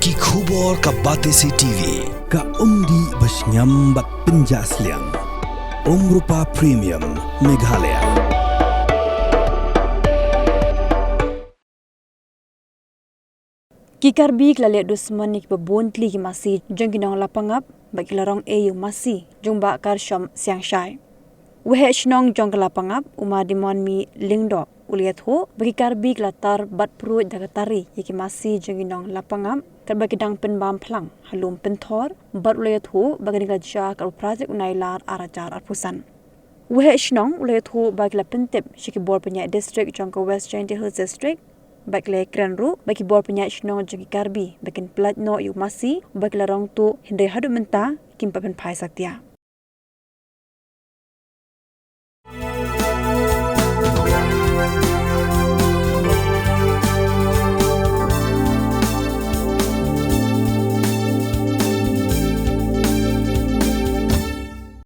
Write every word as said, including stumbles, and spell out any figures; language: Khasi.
Ki khubor ka Batesi TV, ka umdih ba shngiam bad pynjah sliang. Umrupa Premium, Meghalaya. Ki Karbi ki la leh dusmon ïa kiba bun tylli ki masi jong ki nong Lapangap bad ki la rong ei ïa u masi jong Bah Karsham Siangshai. U Waheh Shnong jong ka Lapangap, u Ma Dimon Mi Lyngdoh, u la ïathuh ba ki Karbi ki la tar bad pruid da ka tari ïa ki masi jong ki nong Lapangap katba ki dang pynbam phlang ha lum pynthor, bad u la ïathuh ba kane ka la jia katba u Prajek u Nailar ar hajar arphew san. U Waheh Shnong u la ïathuh ba ki la pyntip sha ki bor pynïaid district jong ka West Jaintia Hills District bad ki la ïakren ruh bad ki bor pynïaid shnong jong ki Karbi ba kin pyllait noh ïa u masi uba ki la rong tuh, hynrei haduh mynta kim pat pynphai satia.